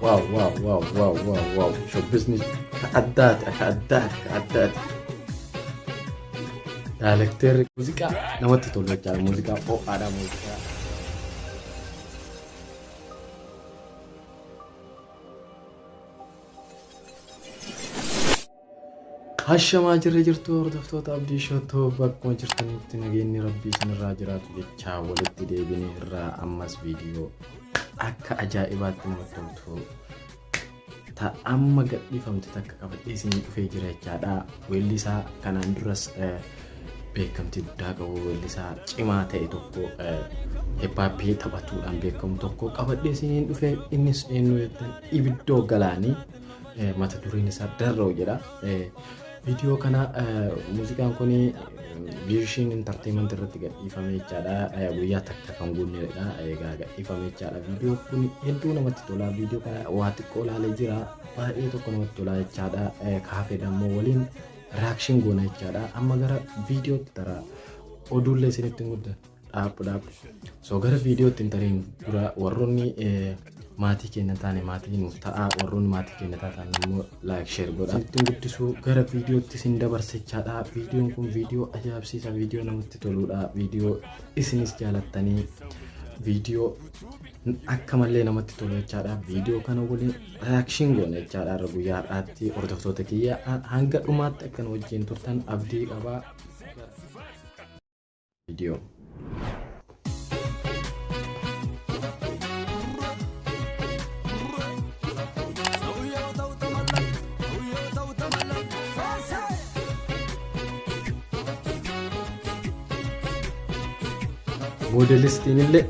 Wow, wow, wow, wow, wow, wow! Shubbisni ka addaati, akka addaati, ka addaati. Daayirekteerri muuziqaa namatti tolu jechaadha. Muuziqaa ho'aadha, muuziqaa. Hashamaa jirra jirtu hordoftoota Abdii Shottoo, bakkuma jirtanitti nageenyi Rabbii isinirraa jiraatu jechaa, walitti deebinee irraa ammas viidiyoo akka ajaa'ibaatti namatti toltu ta amma gadhiifamte takka qabadhee isinii dhufee jira jechaadha. Weellisaa kanaan duras beekamtii guddaa qabu, weellisaa cimaa ta'e tokko, hip hopii taphatuudhaan beekamu tokko qabadhee isiniin dhufe. Innis eenyu jettan, Ibiddoo Galaanii. Mata dureen isaa Darroo jedha. Viidiyoo kana, muuziqaan kun Vision Entertainment irratti gadhiifame jechaadha. Guyyaa takka kan guunnedha. Egaa gadhiifame jechaadha. Viidiyoo kun hedduu namatti tola. Viidiyoo kana waa xiqqoo ilaalee jira. Baay'ee tokko namatti tola jechaadha. Kaafee dammoo waliin reaction goona jechaadha. Amma gara viidiyootti tara. Oduullee isinitti hin guddan. Dhaabbu dhaabbu. So gara viidiyootti hin tariin dura, warroonni maatii keenya taane maatii nuuf ta'a, warroonni maatii keenya taatan immoo like, share godha. Ittiin guddisuu gara viidiyootti isin dabarsa jechaadha. Viidiyoon kun viidiyoo ajaa'ibsiisa, viidiyoo namatti toludha, viidiyoo isinis jaalattanii, viidiyoo akka malee namatti tolu jechaadha. Viidiyoo kana waliin reaction goona jechaadha irra guyyaa har'aatti. Hordoftoota kiyya, hanga dhumaatti akkan wajjin turtan abdii qabaa. Viidiyoo. Moodelistiin illee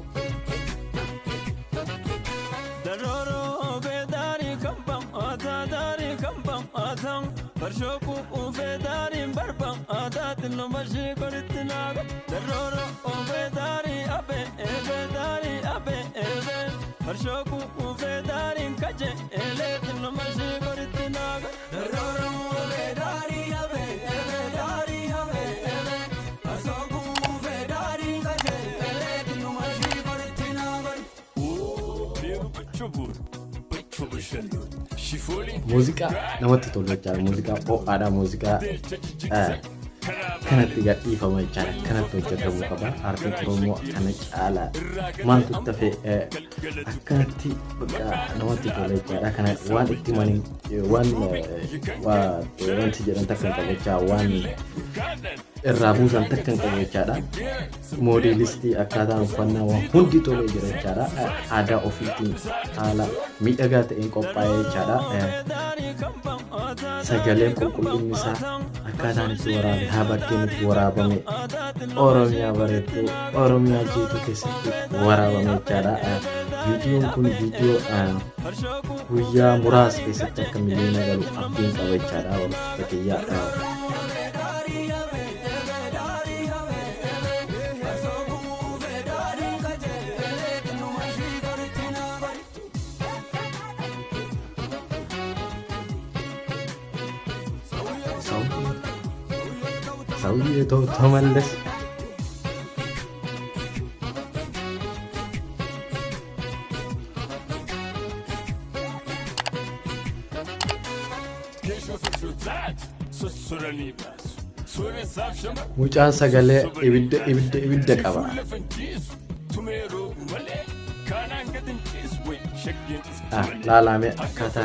muuziqaa namatti tolu jechaadha. Muuziqaa ho'aadha. Muuziqaa kanatti gadhiifama jechaadha. Kanatti hojjetamuu qaba. Aartiin Oromoo kana caala maaltu tafe? Akkanatti bakka namatti tola jechaadha. Kana waan itti himanii waan wanti jedhan takka hin qabu jechaa, waan irraa buusan takka hin qabu jechaadha. Moodelistii, akkaataan uffannaa, waan hundi tolee jira jechaadha. Aadaa ofiitiin haala miidhagaa ta'een qophaa'ee jechaadha. Sagaleen qulqullinni isaa, akkaataan itti waraabe, haa bakkeen itti waraabame Oromiyaa bareedduu, Oromiyaa jiituu keessatti waraabame jechaadha. Viidiyoon kun viidiyoo guyyaa muraasa keessatti akka miliyoona galu abdiin qaba jechaadha. Hordoftoota kiyya. ሰውዬ ተመለስ። Mucaan sagalee ibidda, ibidda, ibidda qaba. Laalame akkaataa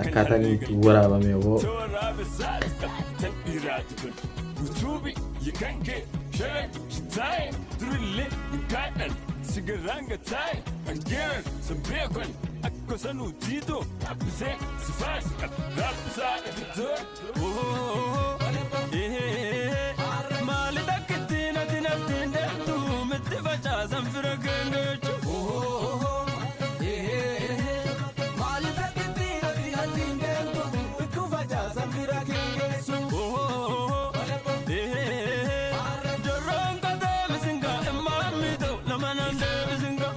akkaataa inni itti waraabame hoo. Maali takkitti natti natti deemtu mitti facaasan fira keengeechu. Maali takkitti natti natti deemtu itti facaasan fira keengeessu. Jorroon katee misinga immaammi ta'u lama nan deebisinga.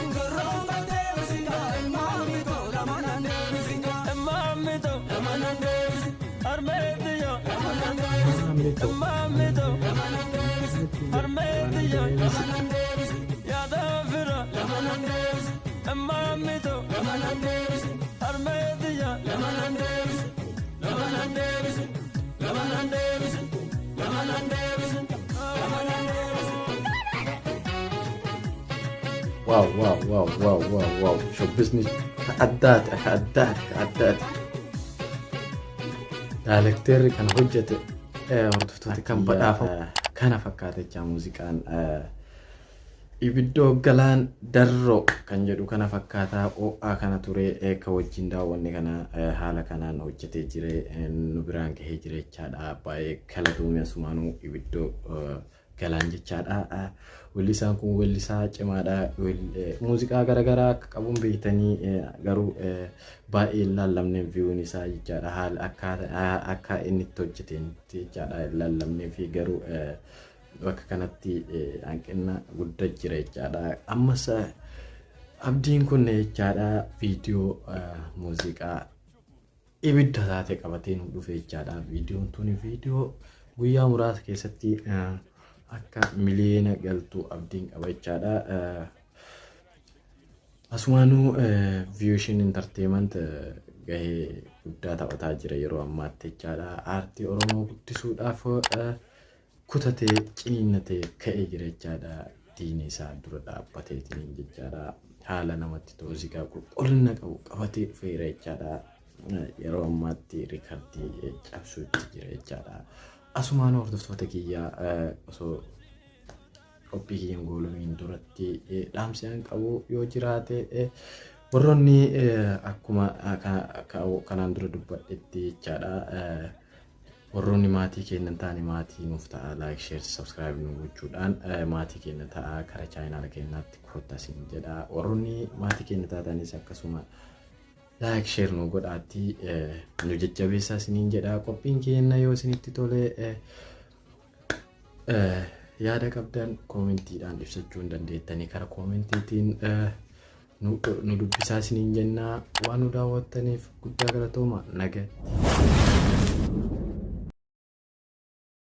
Ngorroon katee misinga ilmaami ta'u lama nan deebisinga. Immaammi ta'u lama nan deebisi. Harmeetti yoo lama nan deebisi. Immaammi ta'u lama nan deebisi. Harmeetti yoo lama nan deebisi. Yaada fira lama nan Ammaamito lama nan deebisi. Harmeetiya lama nan deebisi. Lama nan deebisi. Lama nan deebisi. Lama nan deebisi. Lama nan deebisi. Wow, wow, wow, wow, wow, wow! Shubbisni ka addaati, ka addaati, ka addaati. Daayirekteerri kana hojjete hordoftoota kan badhaafamu kana fakkaata jechaa. Muuziqaan Ibiddoo Galaan Darroo kan jedhu kana fakkaataa ho'aa kana ture ka wajjin daawwanne. Kana haala kanaan hojjetee jire, nu biraan gahee jira jechaadha. Baay'ee galatoomii asumaanuu Ibiddoo Galaan jechaadha. Weellisaan kun weellisaa cimaadha. Muuziqaa garaagaraa akka qabuun beektanii, garuu baay'ee hin laallamne viewn isaa jechaadha. Haala akka inni itti hojjeteen jechaadha hin laallamnee fi garuu bakka kanatti hanqina guddaa jira jechaadha. Ammas abdiin kun jechaadha viidiyoo muuziqaa ibidda taate qabatee nu dhufe jechaadha. Viidiyoon tuni viidiyoo guyyaa muraasa keessatti akka miliyoona galtuu abdiin qaba jechaadha. Asumaanuu Vision Entertainment gahee guddaa taphataa jira yeroo ammaatti jechaadha. Aartii Oromoo guddisuudhaaf kutatee ciniinnatee ka'ee jira jechaadha. Diini isaa dura dhaabbateetiin jechaadha. Haala namatti tolu muuziqaa qulqullina qabu qabatee dhufeera jechaadha. Yeroo ammaatti riikardii cabsuutti jira jechaadha. Asumaan hordoftoota kiyyaa, osoo qophii kiyyan goolamiin duratti dhaamsi an qabu yoo jiraate, warroonni akkuma kanaan dura dubbadhetti jechaadha. Warroonni maatii keenya hin taane maatii nuuf ta'a, like, share, subscribe nu gochuudhaan maatii keenya ta'a, kara chaayinaala keenyaatti kottaa isin jedha. Warroonni maatii keenya taatanis akkasuma like, share nu godhaatti nu jajjabeessaa isiniin jedha. Qophiin keenya yoo isinitti tole, yaada qabdan koomentiidhaan ibsachuu hin dandeettanii, kara koomentiitiin nu dubbisaa isiniin jenna. Waan nu daawwattaniif guddaa galatooma, nagatti.